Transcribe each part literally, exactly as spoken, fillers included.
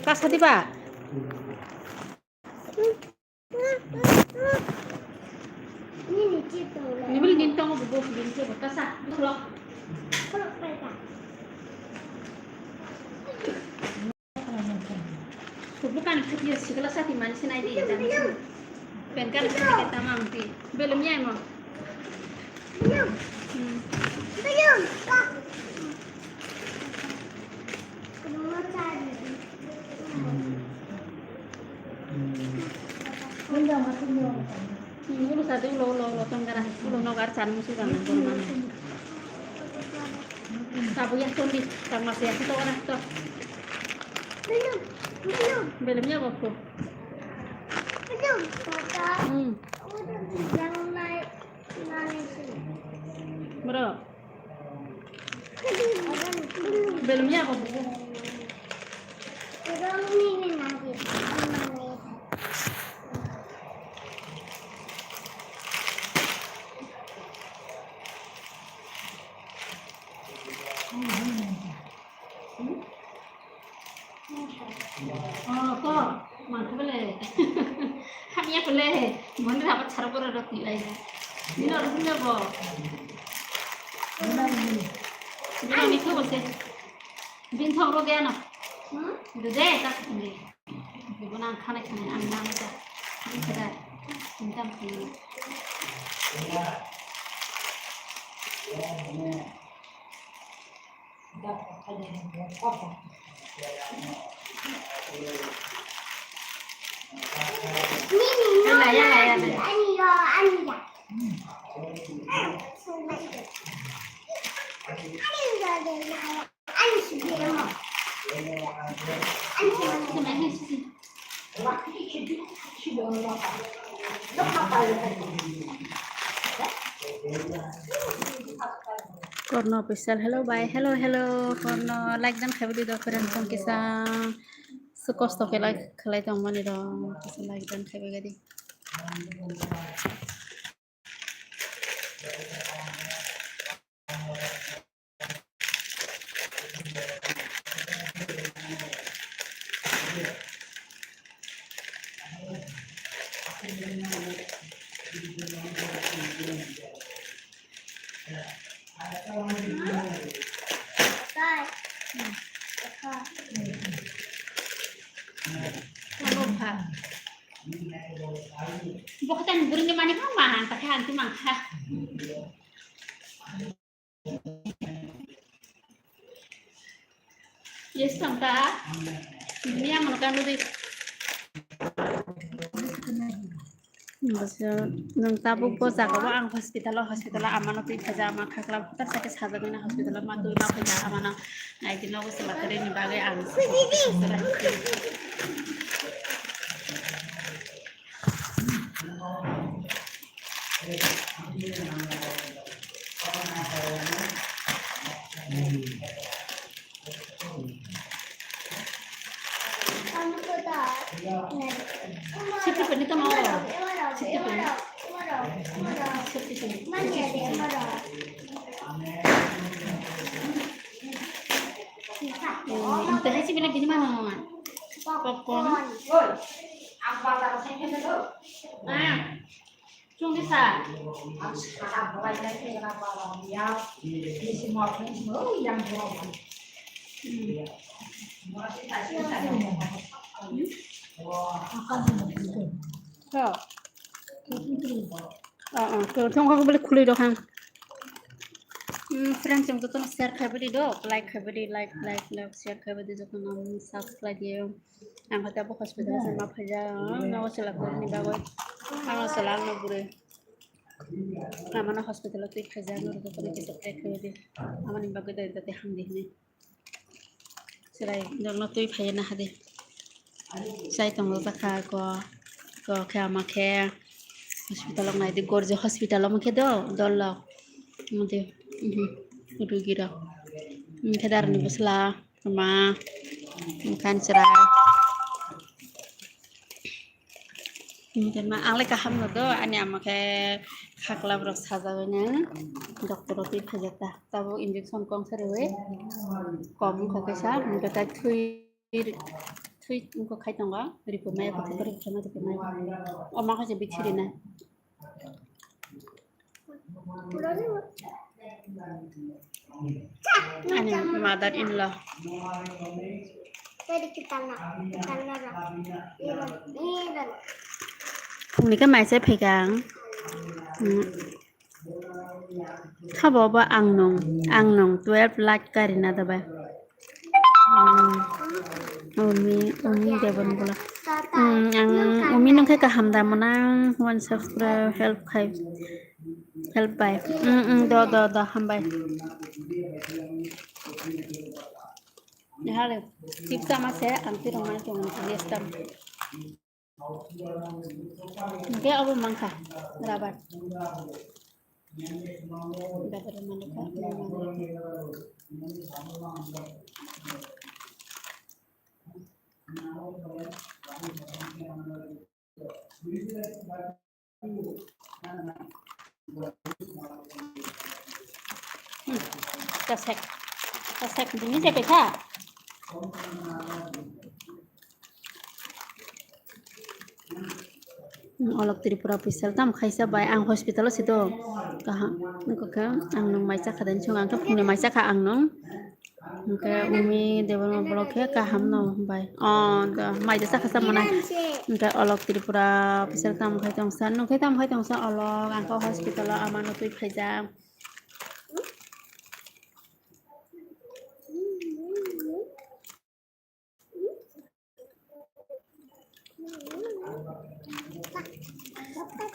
Kasa diba? Nibili din tongo bo, bo din khe bo kasa. Buklo. Subukani khatiya sikla sati mani sinai di, jani sinai. Pengkar sini kita mang pi. Belum ya mo. Hmm. Hmm, ulo sadi ulo, ulo, ulo, tong gara. Ulo nogar chan musu gana, gana. Sabu ya kondi, tang mas ya, to ora to. Belum ya bokku. Hmm. Bro. Belum ya bokku. Oh, to, mangkha bele. Hamya bele. Moni raba chara bora roti lai na. Nino rung le bo. Nino ni khe bo se. Bin thok ro de ano. Hmm? De de ta khun de. Ibu nang khana khana ang nang ta. Ang khada. Intam khana. Yala, yala, yala. Korno official, hello bhai, hello, hello, Korno, like dan khaibo di do, friend song kisa, so kosto khe like khlai tong mani do, kisa like dan khaibo gadi. Bo khe tang bwrwini manwi phano ma ang ta khe ang twi mang kha. Yes, tong ta. Dunia mano kanu di. Bwswk nwng tabuk bo jaga o ang hospital o, hospital o ama no twi khaja, ama khakla bukhar sakhe sajagwi no hospital o ma twi ma khaja, ama no naidi nogo swlakwrwi ni bagwi ang. Siti pani tamo oro. Siti pani. Siti pani. Eh, inte hai sibile bini mama mama. Popcorn. Ah. Chungdi sa. To. Ah, ah, to, thong kha bole khulwi rok ang. Hmm, friends, chwng jotono share khai badi do, like khai badi, like, like, like, share khai badi jotono, subscribe diyo. Ang khe abo hospital se ma phaijak, ang nogo chwla kwrwini bagwi. Ano chwla ano bwrwi. Amano hospital o twi phaijak, norok jotono kisa pray khlai di. Amoni bagwi dai dati hamdi hwnwi. Chwla norokno twi phaiya nahadi. Chai tongo jakha ko, ko khe ama khe hospital o naidi, Gorji hospital omo khe do, dol rok. Omo de, mhm, rugi rok. Omo khe darni bwsla. Ma, mokhan chwrai. Tini ma, ang le kaham no do, ani ama khe khakla borok sajagwi nang, doctor o twi phaijak ta. Tabuk injection kong sa rwui, kom wngkha kaisa, hwnkhe tai thwi, Twi wngkha khai tongo, ripumaya kotha khe ripumaya tongkha mai. O ma khe je bikhiri na. Ani mother in law. Phungni khe mai se phaikha ang. Hmm. Khabo bo ang nung, ang nung twelve lakh kari na dabai. Hmm. Umi, umi debon bola. Hmm, ang umi nung khe kaham da mona one subscribe help khai, help bai. Hmm, hmm, do, do, do, hambai. Hale, chips ama se ang tirong mani tong next time. Hingke abo mangkha, rabar. Rabar mankha, abo mankha. Hmm, tasek, tasek, bini jaga kha. Hmm, Olok Tripura official tam khaisa bai, ang hospital o si do. Kaham, nokha ang nung mai chakha den chwng, ang khe phungni mai chakha ang nung. Hingke umi Debbarma vlog khe kaham no bai. O, do, mai da chakha sa mwnai. Hingke Olok Tripura official tam khai tongsa, nung khe tam khai tongsa Olok, ang khe hospital o ama no twi phaijak.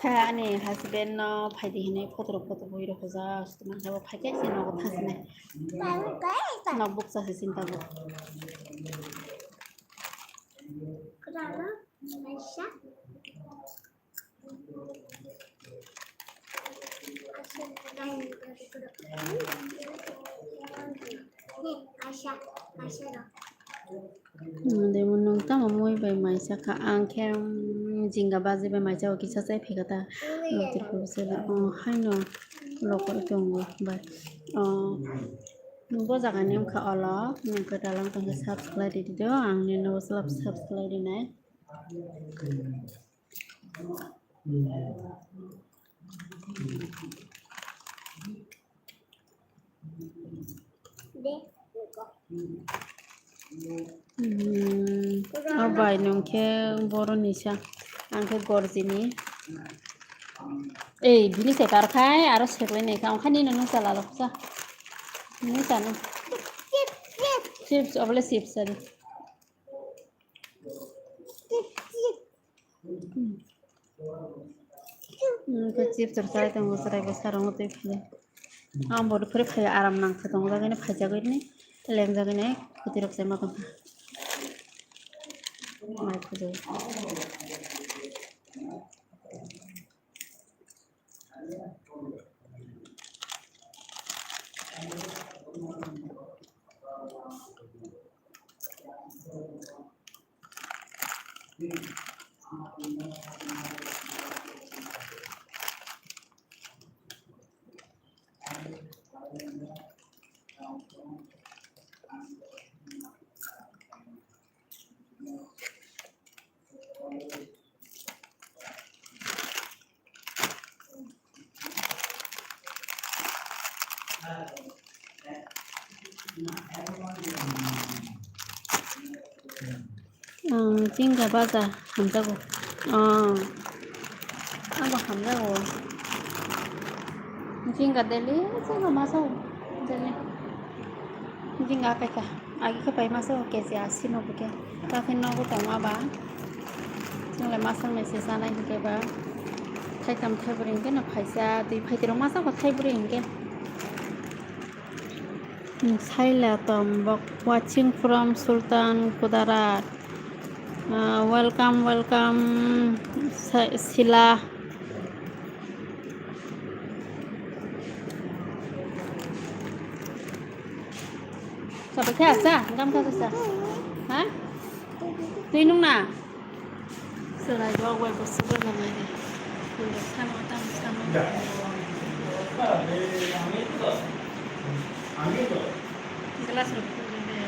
Khe ani husband no phaidi hinwi photo rok photo bui rok hojak, sotoma khe bo phaikhe se nogo thang sinai. Nok bukcha se sinta bo. Demo nung tamo mui bai mai sakha, ang khe, mm, jinga baji bai mai chao kisa chai phaikha ta. Lotir khe bwswk da, oh, haino lokol tongo bai. Oh, bo jaga ni wngkha Olok, nung kwtal wng tongkha subscribe rwdi do, ang nini subscribe rwnai. Hmm, o bai nung khe boroni sa, ang khe gorjini. Ei, bini se tar khai, aro seklai nai kha, ang kha nini nung chala rok sa. Nini sa nung. Chips, obole chips sari. Hmm, khe chips rok chai tongo, chwrai bo sarong twi phai. Ang bo phuri phai aram nang kha tongo, jagani phai jagani lengjagani kwtwi rok chai ma tongkha. Mai khujui. Ang jingga baja hamjago. Ah, abo hamjago. Jingga daily, jingga masa daily. Jingga kaika. Agi khe pai masa K G asi no bo khe. Ta khe nogo tongma ba. Chwng le masa mese sanai hwnkhe ba. Thaitam thaibri hwnkhe no phaisa, twi phaitiro masa ko thaibri hwnkhe. Saila Tombok watching from Sultan Kudarat. Ah, welcome, welcome, Sa-, Sila. Sabai khe asa, gam kha sa. Ha? Twi nung na? Chwrai rok bai bo swbaimanai de. Sano tamo sano. Glass rok phunukjak de.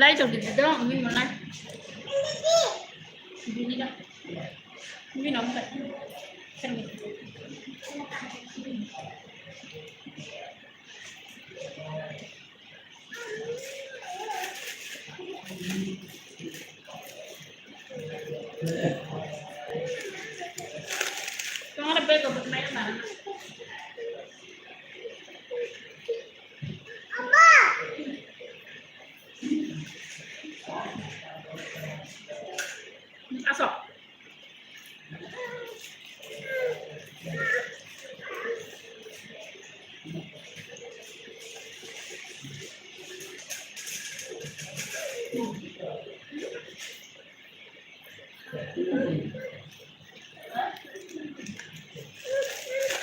Lai chok di dong, umi mo lai. Bini da. Umi nom ka. Kami. Tomorrow bag of my mama. Aso.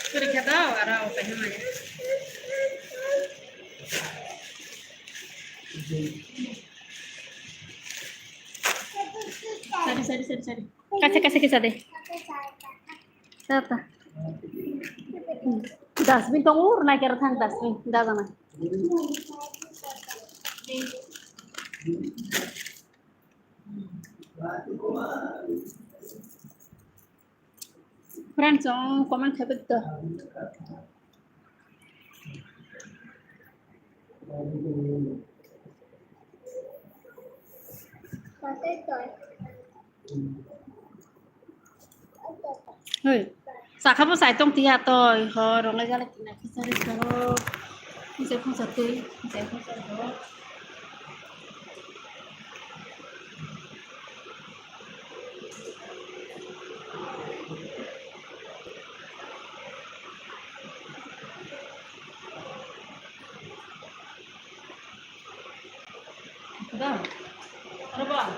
Kiri kata aro kaisa maya. Sari, sari, sari, sari. Kaisa, kaisa, kaisa de. Tata. Dustbin tong ur na kira thang dustbin. Dada na. Friends, oh, comment khaibit to. Hoi, sakha bo sai tong tiya toi, ho, ronglai jalai tina, khichari saro, khichari khungsa twi, khichari khungsa rok. Dah. Ada, Bang?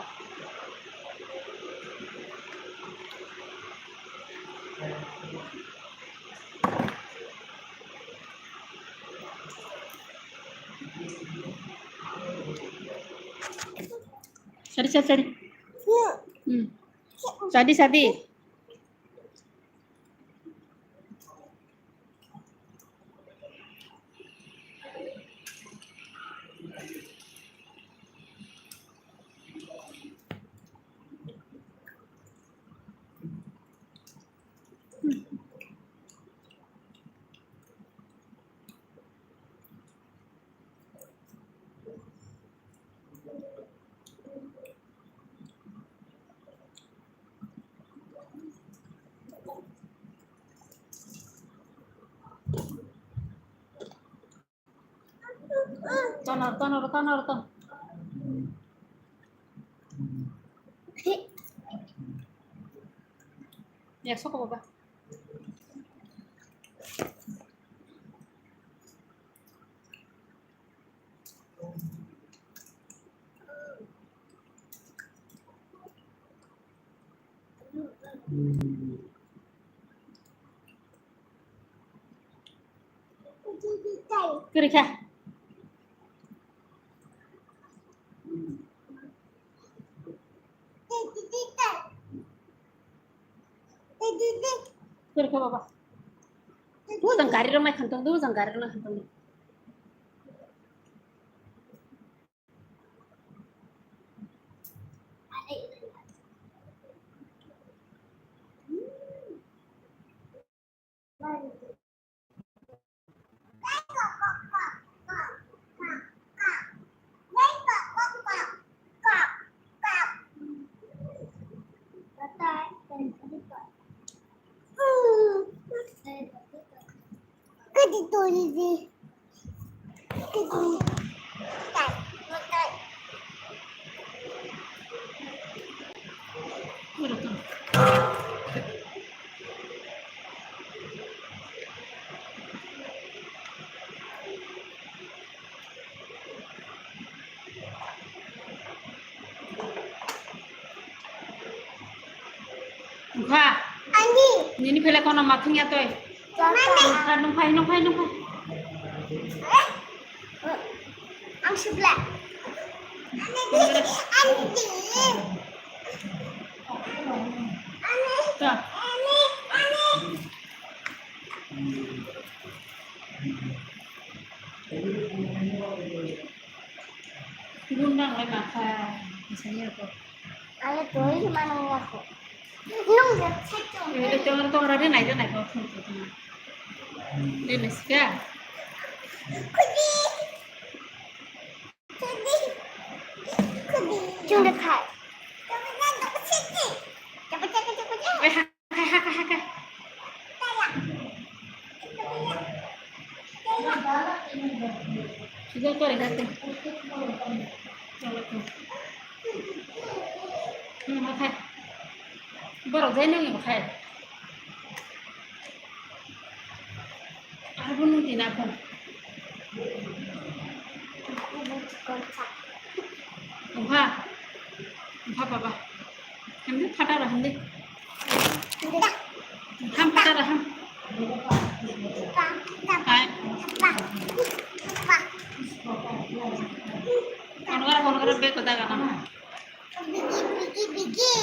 Sari, sari, sari. Hmm. Sadi, sadi. Tanor, tanor, tanor, tanor. Ekso ko baba. Kwrwi kha. Kwrwi kha baba. Dujang gari rok nai khan tong, dujang gari rok nai khan tong. Wngkha. Ani. Nini phela kono mathung ya toi. Wngkha, nungphai, nungphai, nungphai. Ang sibla. Ani. Ta. Ani. Ani. Gundang lai makha, misalnya apa? Ayo, doi mana aku? Nung cek dong. Eh, itu orang tuh orangnya naik naik kok tuh tuh. Dia naik sih. Kudi. Kudi. Kudi. Cuma dekat. Coba cek, coba cek. Coba cek, coba cek. Eh, Sida kore kate. Hmm, oke. Borok jai nang oke. Abo nung tini abo. Oha. Oha baba. Hamdi phataro hamdi. Ham phataro ham. Hai. Onora onora beko daga na. Bigi bigi bigi.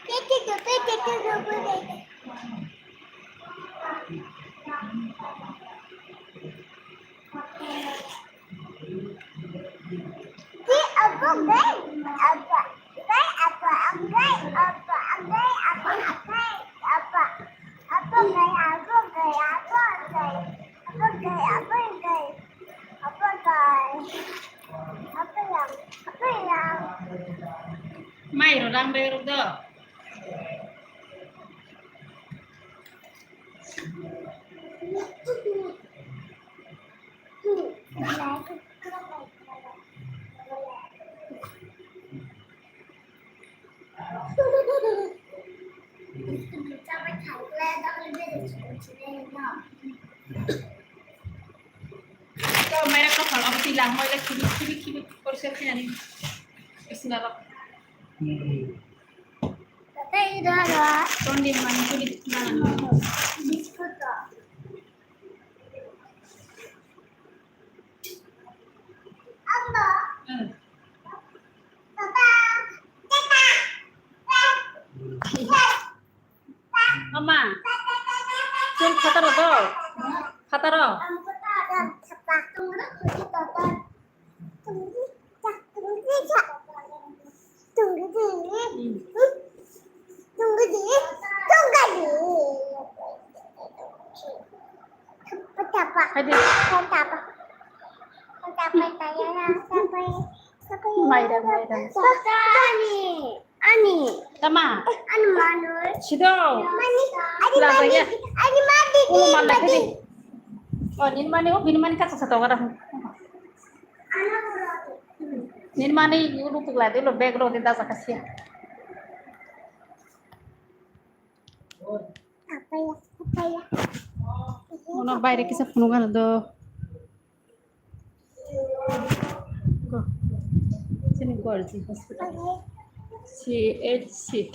Pete to pete to pete. Di apa gai? Apa gai? Apa gai? Apa gai? Apa gai? Apa apa gai? Apa gai? Apa gai? Apa gai? Apa gai? Apa gai? Apa gai? Apa yang? Apa yang? Mai ro rang bai ro do. To maira kothol obo twi lang moi le khibi khibi khibi porisa khainani. Bisna rok. Hmm. Tata idara. Tondi mani tuli nana. Biscuit to. Amma. Hmm. Papa. Tata. Ama, chwng phataro do? Phataro? Hai de. Mairang, mairang. Ani. Tama. Ani mano. Sido. Mani. Ani mani. Ani mani. Ulo mani mani. Kedi. Oh, nini mani, oh, bini mani kasa sa tawara. Nini mani, ulo pukla de, ulo bag lo de, dasa kasia. Uno baire kisa phunukgana do. Go. Sini Gorji hospital. C H C.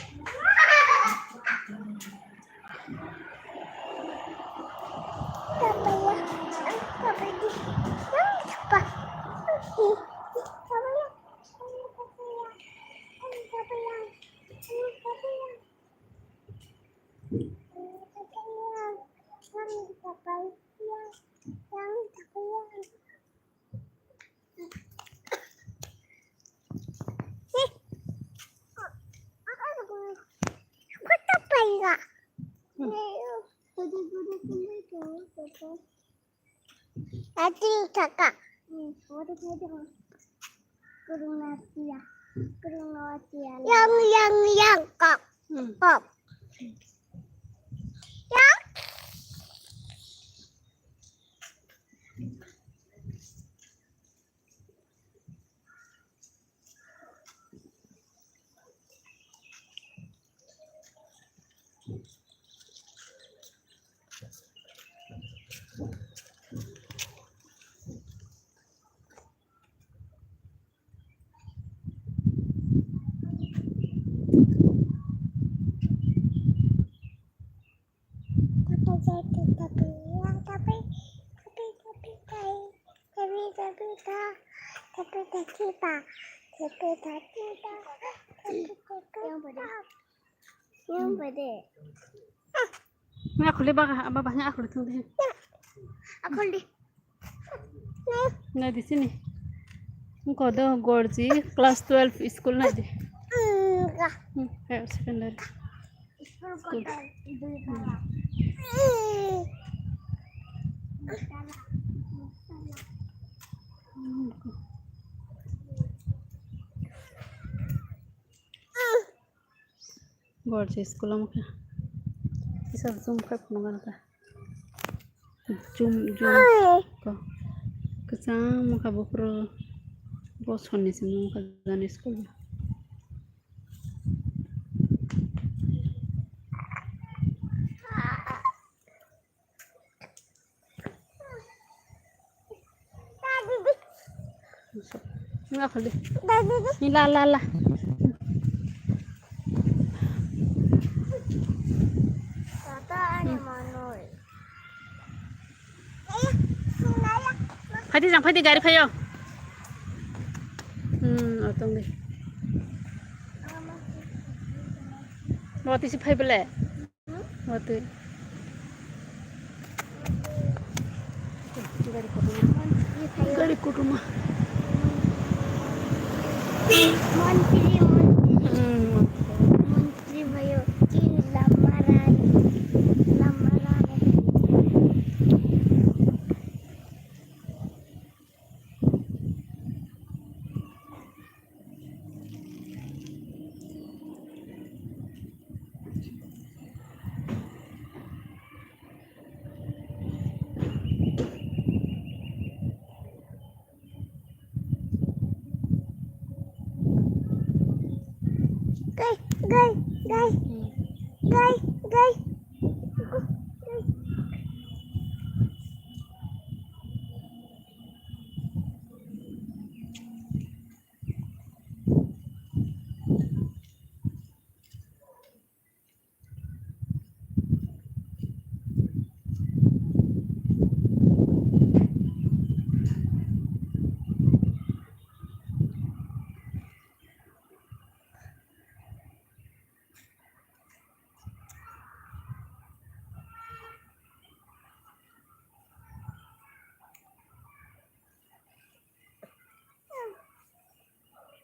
Ati kaka. Kurung atia. Kurung atia. Yang, yang, yang, kok. Hmm. Kok. Yang. Yang pada. Nang akhuli baga, baba, nang akhuli thung deh. Akhuli. Nai di sini. Engko do Gorji class twelve school nai di. Enggak. Hmm, higher secondary. School. Gorji school o mokhe. Kisa zoom khe phunukgana ta. Zoom, zoom. Ko. Kwchang mokha buphuru. Bo sonni simi mokha jani school o. Nga khol di. Ni la, la, la. Phaidi jang, phaidi gari phaio. Hmm, otong di. Bo tisi phai bele. Watwi. Gari kotorma. Gari kotorma. Montri, montri. Hmm, montri. Montri bayo, ki lama rani. Lama rani. Gai, gai, gai. Gai, gai.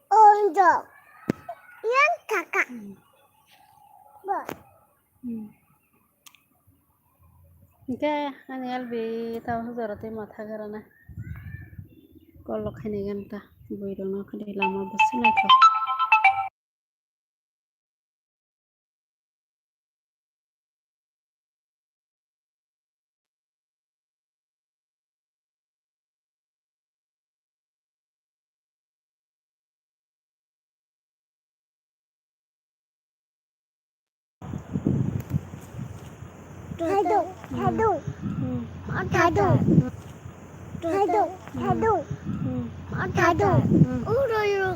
Ondo. Yang kakak. Hmm. Bo. Hmm. Hingke ani L B tao hujaro tei motha garana. Kolok khainai ganta. Buirokno khani lama bo swnaikha. Thaidu, thaidu, thaidu, thaidu, thaidu, thaidu. Uro uro